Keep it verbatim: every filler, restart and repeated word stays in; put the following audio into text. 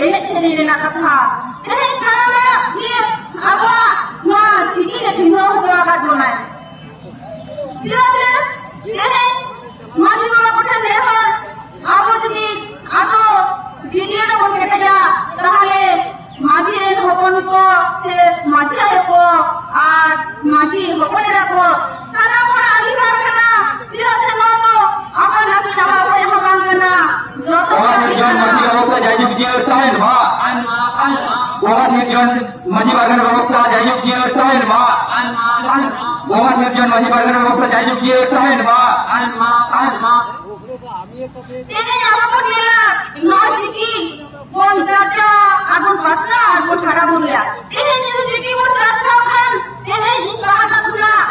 ᱮᱱᱮᱡ ᱥᱮᱨᱮᱧ ᱨᱮᱱᱟᱜ ᱠᱟᱛᱷᱟ, ᱛᱮᱦᱮᱧ ᱥᱟᱱᱟᱢᱟᱜ ᱜᱮ ᱟᱵᱚᱣᱟᱜ ᱱᱚᱣᱟ ᱪᱤᱠᱤ ᱜᱮ ᱪᱤᱱᱦᱟᱹᱣ ᱦᱚᱪᱚ ᱟᱠᱟᱫ ᱵᱚᱱᱟᱭ᱾ ᱪᱮᱫᱟᱜ ᱥᱮ ᱛᱮᱦᱮᱧ ᱢᱟᱹᱡᱷᱤ ᱵᱟᱵᱟ ᱠᱚᱴᱷᱮᱱ ᱱᱮᱦᱚᱨ, ᱟᱵᱚ ᱡᱩᱫᱤ ᱟᱛᱳ ᱵᱤᱰᱤᱭᱳ ᱨᱮᱵᱚᱱ ᱠᱮᱴᱮᱡᱟ, ᱛᱟᱦᱚᱞᱮ ᱢᱟᱹᱡᱷᱤ ᱨᱮᱱ ᱦᱚᱯᱚᱱ ᱠᱚ ᱥᱮ ᱢᱟᱹᱡᱷᱤ ᱟᱭᱳ ᱠᱚ ᱟᱨ ᱢᱟᱹᱡᱷᱤ ᱦᱚᱯᱚᱱ ᱮᱨᱟ ᱠᱚ ᱥᱟᱱᱟᱢ ᱦᱚᱲᱟᱜ ᱟᱹᱰᱤ ᱵᱟᱝ ᱠᱟᱱᱟ᱾ ᱪᱮᱫᱟᱜ ᱥᱮ ᱱᱚᱣᱟ ᱫᱚ ᱟᱯᱟᱱ ᱟᱹᱯᱤᱱ ᱟᱵᱚᱣᱟᱜ ᱚᱠᱚᱭ ᱦᱚᱸ ᱵᱟᱝ ᱠᱟᱱᱟ᱾ ᱡᱚᱛᱚ ᱵᱚᱸᱜᱟ ᱦᱚᱲ ᱥᱤᱨᱡᱚᱱ ᱢᱟᱹᱡᱷᱤ ᱵᱮᱵᱚᱥᱛᱷᱟ ᱡᱟᱭᱡᱩᱜᱽ ᱡᱤᱭᱟᱹᱲ ᱛᱟᱦᱮᱱ ᱢᱟ᱾ ᱵᱚᱸᱜᱟ ᱥᱤᱨᱡᱚᱱ ᱢᱟᱹᱡᱷᱤ ᱯᱟᱨᱜᱟᱱᱟ ᱵᱮᱵᱚᱥᱛᱷᱟ ᱡᱟᱭᱡᱩᱜᱽ ᱡᱤᱭᱟᱹᱲ ᱛᱟᱦᱮᱱ ᱢᱟ᱾ ᱵᱚᱸᱜᱟ ᱥᱤᱨᱡᱚᱱ ᱢᱟᱹᱡᱷᱤ ᱯᱟᱨᱜᱟᱱᱟ ᱵᱮᱵᱚᱥᱛᱷᱟ ᱡᱟᱭᱡᱩᱜᱽ ᱡᱤᱭᱟᱹᱲ ᱛᱟᱦᱮᱱ ᱢᱟ᱾ ᱛᱮᱦᱮᱧ ᱟᱵᱚ ᱵᱚᱱ ᱧᱮᱞᱟ, ᱱᱚᱣᱟ ᱪᱤᱠᱤ ᱵᱚᱱ ᱪᱟᱨᱪᱟᱣᱟ ᱟᱨ ᱵᱚᱱ ᱯᱟᱥᱱᱟᱣᱟ ᱟᱨ ᱵᱚᱱ ᱦᱟᱨᱟ ᱵᱩᱨᱩᱭᱟ᱾ ᱛᱮᱦᱮᱧ ᱡᱩᱫᱤ ᱪᱤᱠᱤ ᱵᱚᱱ ᱪᱟᱨᱪᱟᱣ ᱠᱷᱟᱱ, ᱛᱮᱦᱮᱧ ᱤᱧ ᱯᱟᱦᱴᱟ ᱠᱷᱚᱱᱟᱜ